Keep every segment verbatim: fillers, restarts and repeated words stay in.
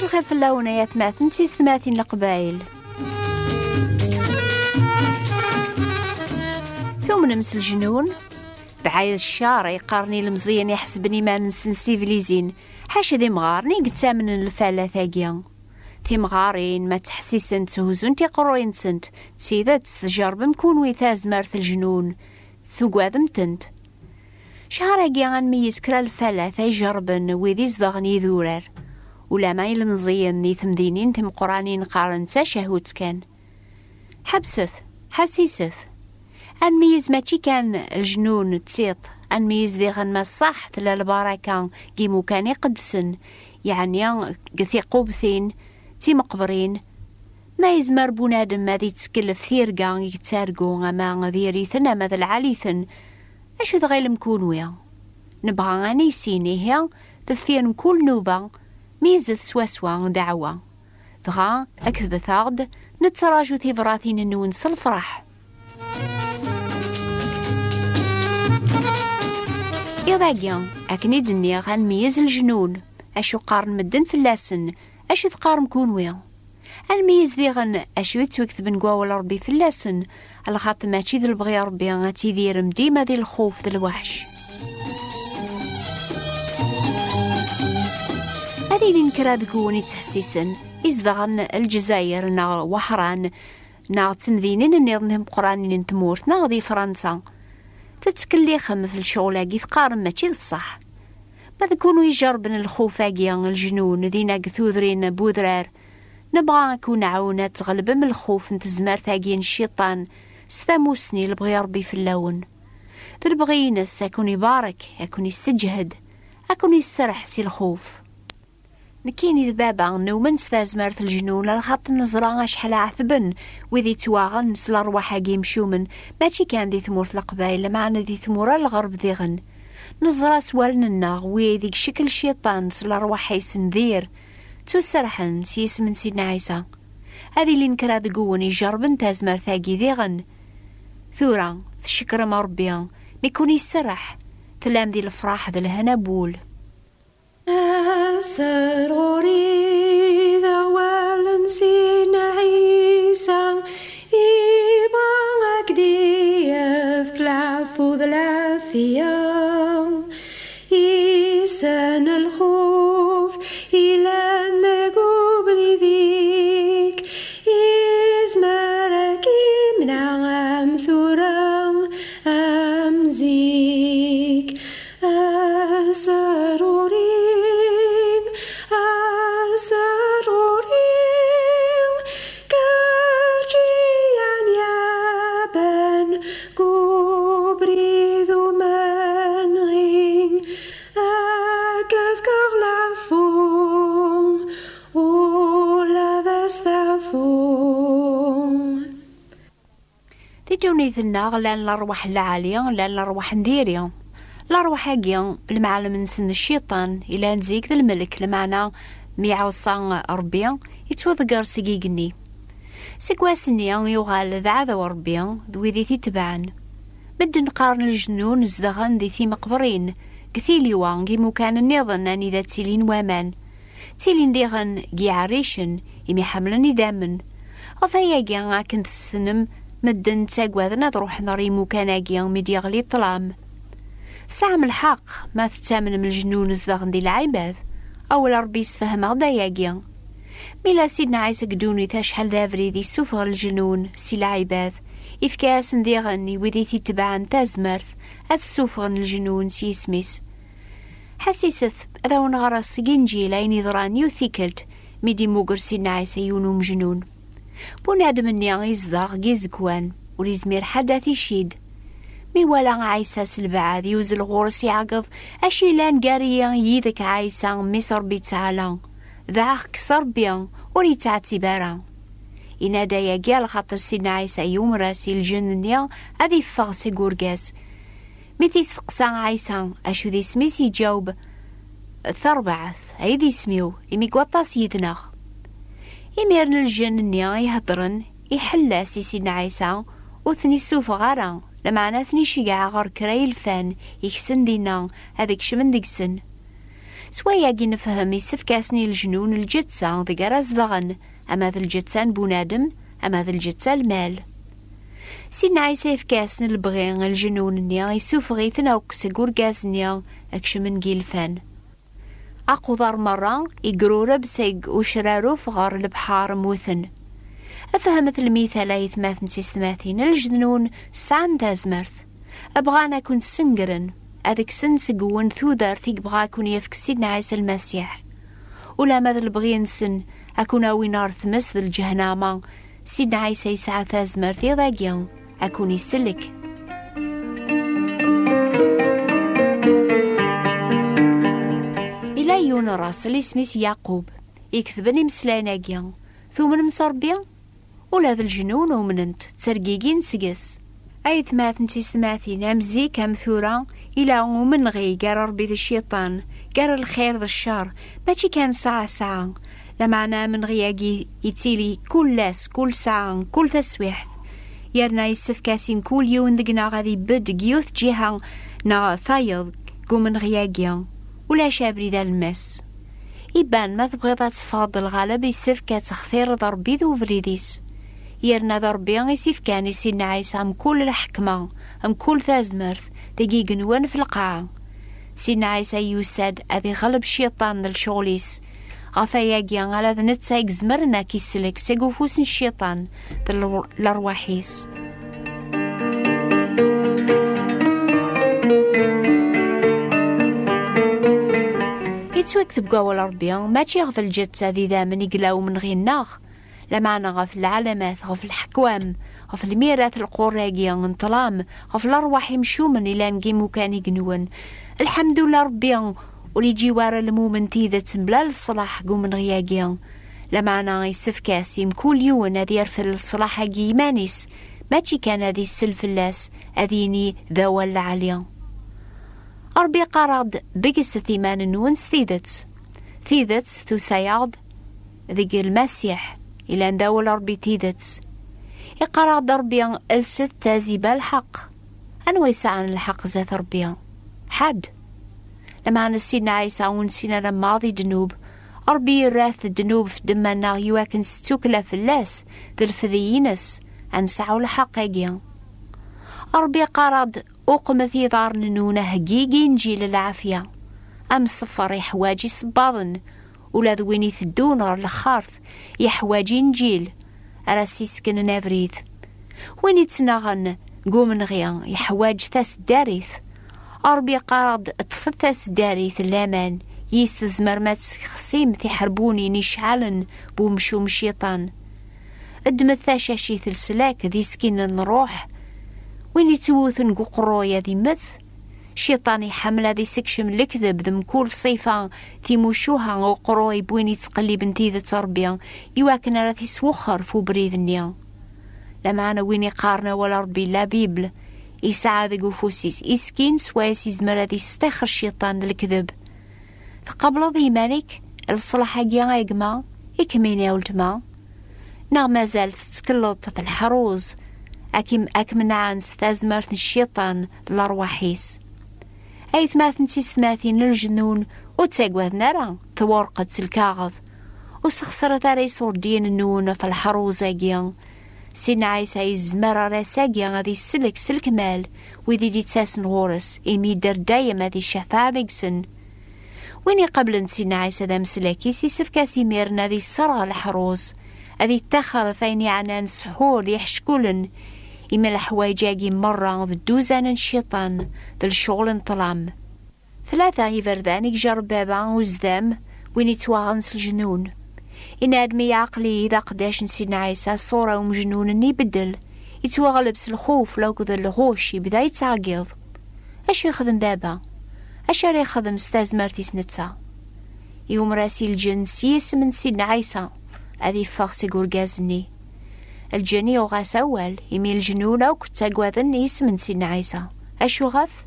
Xir fell-awen ay atmaten d tiyessetmatin n Leqbayel. Tumnem s leǧnun? Bɛid ccer i qqaren ilemẓiyen iḥesben iman-nsen s iblizin, ḥaca d imɣaren i yettamnen lfalat-agi. Timɣarin, ma ttḥessisent, huzzunt iqerruy-nsent, d tidet, tjerbem kunwi tazmert n leǧnun, tugadem-tent. Cchar-agi ad nmeyyez kra lfalat ay jerrben wid izedɣen idurar. Ulama ilemẓiyen di temdinin timeqqranin qqaren d tacahut kan. Ḥebset, ḥassiset. Ad nmeyyez mačči kan leǧnun d tiṭ, ad nmeyyez diɣen ma ṣṣaḥ tella lbaraka deg imukan iqedsen, yeɛni deg tiqubtin, d timeqbrin. Ma yezmer bunadem ad yettkellef tirga i yettargu, ama d yir-iten ama d lɛali-ten, acu tɣilem kunwi? Nebɣa ad niysin, ihi, deffir n kul nnuba, meyyzet swaswa ddeɛwa. Dɣa, ketbet-aɣ-d, nettraǧu tibratin-nwen s lfeṛḥ. Iḍ-agi, akken i d-nniɣ, ad nmeyyez leǧnun, acu qqaren medden fell-asen, acu teqqarem kunwi? Ad nmeyyez diɣen acu yettwaketben deg wawal Ṛebbi fell-asen, lxaṭer mačči d lebɣi Ṛebbi ad tidirem dima di lxuf d lweḥc. Ad ilin kra deg-wen ittḥessisen, izedɣen Lezzayer neɣ Weḥran, neɣ d temdinin nniḍen timeqqranin n tmurt, neɣ di Fransa. Tettkellixem f lecɣal-agi, teqqarem mačči d ṣṣeḥ. Ma d kunwi ijerrben lxuf-agi, leǧnun, dinna deg tudrin n udrar, nebɣa ad ken-nɛawen ad tɣelbem lxuf n tezmert-agi n cciṭan s tamusni, lebɣi Ṛebbi fell-awen. D lebɣi-ines ad ken-ibarek, ad ken-isseǧhed, ad ken-isserreḥ si lxuf. Nekkini d baba numen s tazmert n leǧnun, lxaṭer neẓra acḥal ɛetben wid ittwaɣen s lerwaḥ-agi imcumen, mačči kan di tmurt n Leqbayel, lameɛna di tmura n lɣerb diɣen. Neẓra s wallen-nneɣ wid i icekkel cciṭan s lerwaḥ-is n dir, ttuserrḥen s yisem n Sidna Ɛisa. Ad ilin kra deg-wen ijerrben tazmert-agi diɣen. Tura, tcekkrem Ṛebbi, mi ken-iserreḥ, tellam di lefṛaḥ d lehna n wul. Ass-a ɣur-i d awal n Sidna Ɛisa, ibɣa ad k-d-yefk lɛeffu d lɛafiya. Isan lxuf ilan deg ubrid-ik, izmer ad k-imneɛ am tura am zik. Aseruri, aseruri, kečč i aɣ-yaban deg ubrid umenɣi, ad k-fkeɣ lɛeffu, ula d asteɛfu. Di ddunit-nneɣ llan lerwaḥ n lɛali, llan lerwaḥ n diri. Lerwaḥ-agi, lemɛalem-nsen d cciṭan, ilan zik d lmelk, lameɛna mi iɛuṣa Ṛebbi, ittwaḍegger seg igenni. Seg wass-nni, yuɣal d aɛdaw Ṛebbi d wid i t-itebɛen. Medden qqaren leǧnun zedɣen di timeqbrin, deg tiliwa, deg imukan nniḍen anida ttilin waman. Ttilin diɣen deg yiɛricen, imi ḥemmlen idammen. Ɣef wayagi, akken tessnem, medden ttagaden ad ruḥen ɣer imukan-agi mi d-yeɣli ṭṭlam. Tesɛam lḥeqq ma tettamnem leǧnun zedɣen di lɛibad. Awal Ṛebbi yessefhem-aɣ-d ayagi. Mi yella Sidna Ɛisa deg ddunit, acḥal d abrid yessufeɣ leǧnun si lɛibad, ifka-asen diɣen i wid i t-itebɛen tazmert ad ssufɣen leǧnun s yisem-is. Ḥassiset, ad awen-ɣreɣ seg Inǧil ayen yeḍran yiwet tikkelt mi d-immuger Sidna Ɛisa yiwen umejnun. Bunadem-nni izdeɣ deg izekwan, ur izmir ḥedd ad t-icid. Mi wala Ɛisa s lbeɛd, yuzzel ɣur-s iɛeggeḍ: "Acu yellan gar-i yid-k, Ɛisa, mmi-s Ṛebbi Ttɛala? Dɛeɣ-k s Ṛebbi, ur yettɛettib ara." Yenna-d ayagi lxaṭer Sidna Ɛisa yumer-as i lǧenn-nni ad iffeɣ seg urgaz. Mi t-isteqsa Ɛisa acu d isem-is, iǧaweb: "Tarbaɛt ay d isem-iw, imi deg waṭas yid-neɣ." Imiren lǧenn-nni iheddren iḥell-as i Sidna Ɛisa, ur ten-issufeɣ ara, lameɛna ad ten-iceggeɛ ɣer kra ilfan iksen dinna ad kecmen deg-sen. S wayagi nefhem, issefk-asen i leǧnun lǧetta deg ara zedɣen, ama d lǧetta n bunadem, ama d lǧetta n lmal. Sidna Ɛisa yefka-asen lebɣi i leǧnun-nni, issufeɣ-iten akk seg urgaz-nni, kecmen deg yilfan. Aquḍar merra igrureb seg ucraruf ɣer lebḥer, mmuten. Fehmet lmital, aytmaten d tisetmatin, leǧnun sɛan tazmert. Bɣan ad ken-sengren, ad kksen seg-wen tudert i yebɣa ad ken-yefk Sidna Ɛisa Lmasiḥ. Ulamma d lebɣi-nsen ad ken-awin ɣer tmes d lǧehnama, Sidna Ɛisa yesɛa tazmert iḍ-agi ad ken-isellek. Ila yiwen n raṣel isem-is Yaqub, iketben imeslayen-agi. Tumnem s Ṛebbi? Ula d leǧnun umnen-t, ttergigin seg-s. Aytmaten d tisetmatin, am zik am tura, ila umenɣi gar Ṛebbi d cciṭan, gar lxir d ccer, mačči kan saɛa saɛa. Lameɛna amenɣi-agi yettili kul ass, kul saɛa, kul taswiḥt. Yerna yessefk-as i mkul yiwen deg-neɣ ad ibedd deg yiwet ǧiha neɣ tayeḍ deg umenɣi-agi. Ulac abrid alemmas. Iban, ma tebɣiḍ ad teffɣeḍ d lɣaleb, yessefk ad textireḍ Ṛebbi d ubrid-is. Yerna d Ṛebbi i s-ifkan i Sidna Ɛisa mkul lḥekma, mkul tazmert, deg igenwan f lqaɛa. Sidna Ɛisa yusa-d ad iɣleb cciṭan d lecɣel-is. Ɣef wayagi, ala d netta i izemren ad k-isellek seg ufus n cciṭan d ler-, lerwaḥ-is. Yettwakteb deg wawal Ṛebbi, mačči ɣef lǧetta d idammen i yella umenɣi-nneɣ, lameɛna ɣef lɛalamat, ɣef leḥkwam, ɣef lmirat lqurra-agi n ṭṭlam, ɣef lerwaḥ imcumen ilan deg imukan igenwen. Lḥemdullah Ṛebbi ur iǧiw ara lmumen tidet mebla leṣlaḥ deg umenɣi-agi. Lameɛna yessefk-as i mkul yiwen ad yerfed leṣlaḥ-agi i yiman-is, mačči kan ad isel fell-as, ad yini d awal lɛali. Ṛebbi iqqar-aɣ-d, begset iman-nwen s tidet. Tidet tusa-yaɣ-d deg Lmasiḥ, ilan d awal Ṛebbi tidet. Iqqar-aɣ-d Ṛebbi, lset taziba lḥeqq. Anwa yesɛan lḥeqq zdat Ṛebbi? Ḥedd. Lameɛna Sidna Ɛisa ur nessin ara maḍi ddnub. Ṛebbi yerra-t ddnub f ddemma-nneɣ iwakken s ttukla fell-as d lefdi-ines ad nesɛu lḥeqq-agi. Ṛebbi iqqar-aɣ-d, uqmet iḍarren-nwen, aheggi i Inǧil n lɛafya. Amṣeffer iḥwaǧ isebbaḍen, ula d win iteddun ɣer lxert yeḥwaǧ Inǧil ara s-iseknen abrid. Win ittnaɣen deg umenɣi yeḥwaǧ taseddarit. Ṛebbi iqqar-aɣ-d, ṭṭfet taseddarit n laman, yis tzemrem ad tessexsim tiḥerbunin iceɛlen bu umcum cciṭan. Ddmet tacacit n leslak d isekkilen n ṛṛuḥ. Win ittewten deg uqerruy ad immet. Cciṭan iḥemmel ad isekcem lekdeb d mkul ṣṣifa timucuha uqerruy n win ittqelliben tidet Ṛebbi, iwakken ara t-iswexxer f ubrid-nni. Lameɛna win iqqaren awal Ṛebbi, la Bible, isɛa deg ufus-is iskin swayes izmer ad isṭixxer cciṭan d lekdeb. Tqableḍ i yiman-ik leṣlaḥ-agi a gma, i kemmini a weltma? Neɣ mazal tettekleḍ ɣef leḥruz akim-, ak-menɛen s tazmert n cciṭan d lerwaḥ-is? Aytmaten d tisetmatin, leǧnun ur ttagaden ara tawerqet s lkaɣeḍ. Ur sxeṣret ara iṣurdiyen-nwen ɣef leḥruz-agi. Sidna Ɛisa yezmer ar ass-agi ad isellek s lekmal wid i d-ittasen ɣur-s, imi yedder dayem ad icafeɛ deg-sen. Win iqablen Sidna Ɛisa d ameslak-is, isefk-as imiren ad isserɣ leḥruz, ad ittaxer ɣef ayen yeɛnan sḥur d iḥeckulen, imi leḥwayeǧ-agi merra d dduzan n cciṭan d lecɣel n ṭṭlam. Tlata iberdan i ijerreb baba uzdam, win ittwaɣen s leǧnun. Inna-d mi yeɛqel-iyi d aqeddac n Sidna Ɛisa, ṣṣura umejnun-nni ibeddel, ittwaɣleb s lxuf akked lɣuc, ibda yettɛeggiḍ. Acu yexdem baba? Acu ara yexdem s tazmert-is netta? Yumer-as i lǧen s yisem n Sidna Ɛisa ad iffeɣ seg urgaz-nni. Lǧen yuɣ-as awal, imi leǧnun akk ttagaden isem n Sidna Ɛisa. Acuɣef?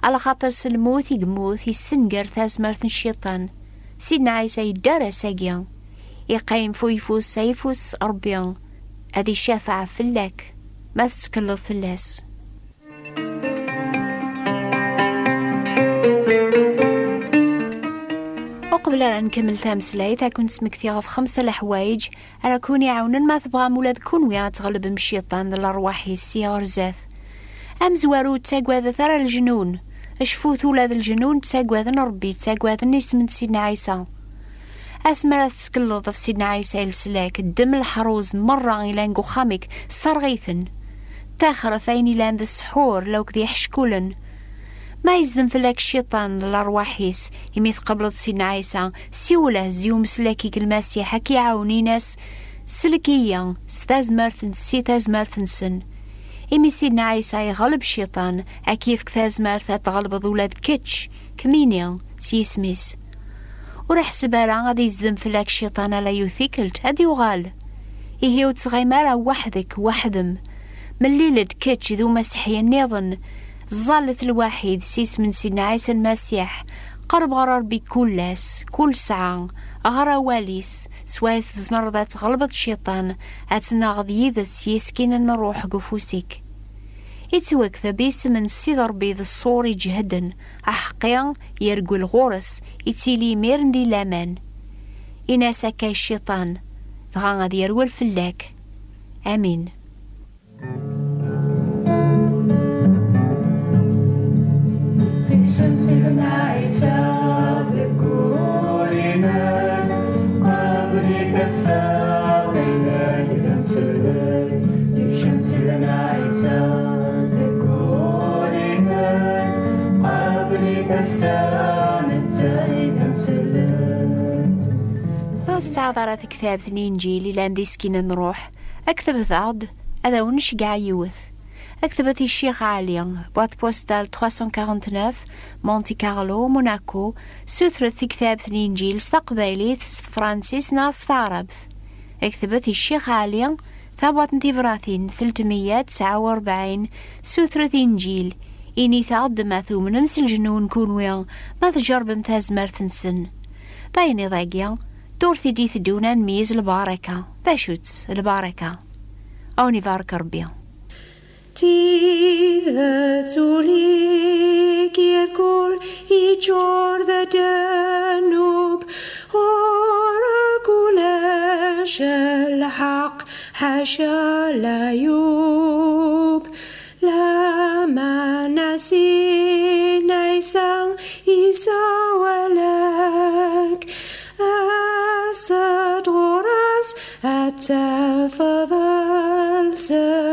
Alaxaṭer s lmut i yemmut, yessenger tazmert n cciṭan. Sidna Ɛisa yedder ass-agi. Iqqim f uyeffus s ayeffus Ṛebbi, ad icafeɛ fell-ak ma tettekleḍ fell-as. Qbel ara nkemmel tameslayt, ad ken-smektiɣ ɣef xemsa leḥwayeǧ ara ken-iɛawnen ma tebɣam ula d kunwi ad tɣelbem cciṭan d lerwaḥ-is si ɣer zdat. Amezwaru, ttagadet ara leǧnun. Cfut, ula d leǧnun ttagaden Rebbi, ttagaden isem n Sidna Ɛisa. Asmi ara tettkelled ɣef Sidna Ɛisa i leslak, ddem leḥruz merra ilan deg uxxam-ik, sserɣ-iten. Ttaxer ɣef ayen ilan d ssḥur, lawk d iḥeckulen. Ma yezdem fell-ak cciṭan d lerwaḥ-is, imi tqebleḍ Sidna Ɛisa, siwel-as i umeslak-ik Lmasiḥ, ad k-iɛawen, in-as: "Sellek-iyi s tazmert n, si tazmert-nsen." Imi Sidna Ɛisa iɣleb cciṭan, ad k-yefk tazmert ad tɣelbeḍ ula d kečč, kemmini, s yisem-is. Ur ḥseb ara ad yezdem fell-ak cciṭan ala yiwet tikkelt, ad d-yuɣal. Ihi ur ttɣim ara weḥd-k, weḥd-m. Mellil-d kečč d umasiḥi nniḍen. Ẓẓallet lwaḥid s isem n Sidna Ɛisa Lmasiḥ. Qerreb ɣer Ṛebbi kul ass, kul ssaɛa. Ɣer awal-is, s wayt tzemreḍ ad tɣelbeḍ cciṭan, ad tennaɣeḍ yid-s s yiskinen n Ṛṛuḥ deg ufus-ik. Ittwakteb isem n Ssid Ṛebbi d ṣṣur iǧehden, aḥeqqi yergel ɣur-s, ittili imiren di laman. Ini-as akka i cciṭan, dɣa ad yerwel fell-ak. Amin. Tekcem Sidna Ɛisa deg wul-inem, qabel-it ass-a d ayla-k d amsellay. Tekcem Sidna Ɛisa deg wul-inem, qabel-it ass-a netta i d amsellay. Ur tesɛiḍ ara tektabt n Inǧil ilan d iskinen n Ṛṛuḥ? Ktbet-aɣ-d, ad awen-nceggeɛ yiwet. Ktbet i Ccix Ɛli, boîte postale trois cent quarante-neuf, Monte Carlo, Monaco. Sutret tiktabt n Inǧil s taqbaylit, s tefransist neɣ s taɛrabt. Ktbet i Ccix Ɛli, tabwaṭ n tebratin telt meyya tesɛa u rebɛin. Sutret Inǧil. Init-aɣ-d ma tumnem s leǧnun kunwi, ma tjerbem tazmert-nsen. D ayen iḍ-agi, ddurt i d-iteddun ad nmeyyez lbaraka. D acu-tt lbaraka? A wen-ibarek Ṛebbi. Tidet ul-ik irkul iččur d ddnub, ɣur-k ulac lḥeqq, ḥaca lɛyub. Lameɛna Sidna Ɛisa isawal-ak, as-d ɣur-s ad tafeḍ alzem.